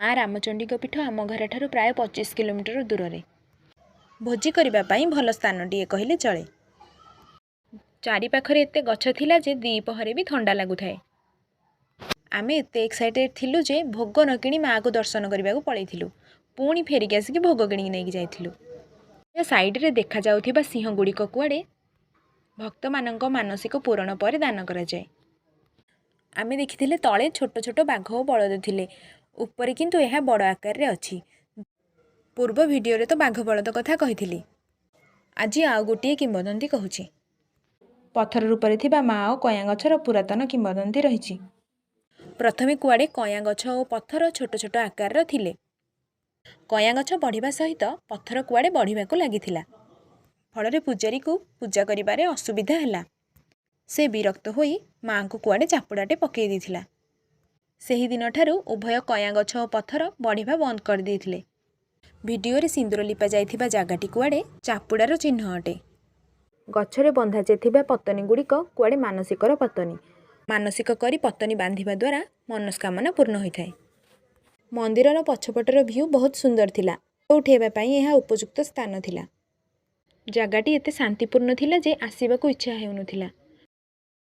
ମା ରାମଚଣ୍ଡୀଙ୍କ ପୀଠ ଆମ ଘରଠାରୁ ପ୍ରାୟ 25 କିଲୋମିଟର ଦୂରରେ। ଭୋଜି କରିବା ପାଇଁ ଭଲ ସ୍ଥାନଟିଏ କହିଲେ ଚଳେ। ଚାରିପାଖରେ ଏତେ ଗଛ ଥିଲା ଯେ ଦ୍ୱିପହରେ ବି ଥଣ୍ଡା ଲାଗୁଥାଏ। ଆମେ ଏତେ ଏକ୍ସାଇଟେଡ୍ ଥିଲୁ ଯେ ଭୋଗ ନ କିଣି ମାଆକୁ ଦର୍ଶନ କରିବାକୁ ପଳେଇଥିଲୁ। ପୁଣି ଫେରିକି ଆସିକି ଭୋଗ କିଣିକି ନେଇକି ଯାଇଥିଲୁ। ସାଇଡ଼ରେ ଦେଖାଯାଉଥିବା ସିଂହଗୁଡ଼ିକ କୁଆଡ଼େ ଭକ୍ତମାନଙ୍କ ମାନସିକ ପୂରଣ ପରେ ଦାନ କରାଯାଏ। ଆମେ ଦେଖିଥିଲେ ତଳେ ଛୋଟ ଛୋଟ ବାଘ ଓ ବଳଦ ଥିଲେ, ଉପରେ କିନ୍ତୁ ଏହା ବଡ଼ ଆକାରରେ ଅଛି। ପୂର୍ବ ଭିଡ଼ିଓରେ ତ ବାଘ ବଳଦ କଥା କହିଥିଲି, ଆଜି ଆଉ ଗୋଟିଏ କିମ୍ବଦନ୍ତୀ କହୁଛି। ପଥର ରୂପରେ ଥିବା ମା ଓ କୟାଁ ଗଛର ପୁରାତନ କିମ୍ବଦନ୍ତୀ ରହିଛି। ପ୍ରଥମେ କୁଆଡ଼େ କୟାଁ ଗଛ ଓ ପଥର ଛୋଟ ଛୋଟ ଆକାରର ଥିଲେ। କୟାଁ ଗଛ ବଢ଼ିବା ସହିତ ପଥର କୁଆଡ଼େ ବଢ଼ିବାକୁ ଲାଗିଥିଲା। ଫଳରେ ପୂଜାରୀକୁ ପୂଜା କରିବାରେ ଅସୁବିଧା ହେଲା। ସେ ବିରକ୍ତ ହୋଇ ମାଆଙ୍କୁ କୁଆଡ଼େ ଚାପୁଡ଼ାଟେ ପକାଇ ଦେଇଥିଲା। ସେହିଦିନଠାରୁ ଉଭୟ କୟାଁ ଗଛ ଓ ପଥର ବଢ଼ିବା ବନ୍ଦ କରିଦେଇଥିଲେ। ଭିଡ଼ିଓରେ ସିନ୍ଦୁର ଲିପା ଯାଇଥିବା ଜାଗାଟି କୁଆଡ଼େ ଚାପୁଡ଼ାର ଚିହ୍ନ ଅଟେ। ଗଛରେ ବନ୍ଧାଯାଇଥିବା ପତନି ଗୁଡ଼ିକ କୁଆଡ଼େ ମାନସିକର ପତନି। ମାନସିକ କରି ପତନି ବାନ୍ଧିବା ଦ୍ୱାରା ମନସ୍କାମନା ପୂର୍ଣ୍ଣ ହୋଇଥାଏ। ମନ୍ଦିରର ପଛପଟର ଭ୍ୟୁ ବହୁତ ସୁନ୍ଦର ଥିଲା। ଉଠେଇବା ପାଇଁ ଏହା ଉପଯୁକ୍ତ ସ୍ଥାନ ଥିଲା। ଜାଗାଟି ଏତେ ଶାନ୍ତିପୂର୍ଣ୍ଣ ଥିଲା ଯେ ଆସିବାକୁ ଇଚ୍ଛା ହେଉନଥିଲା।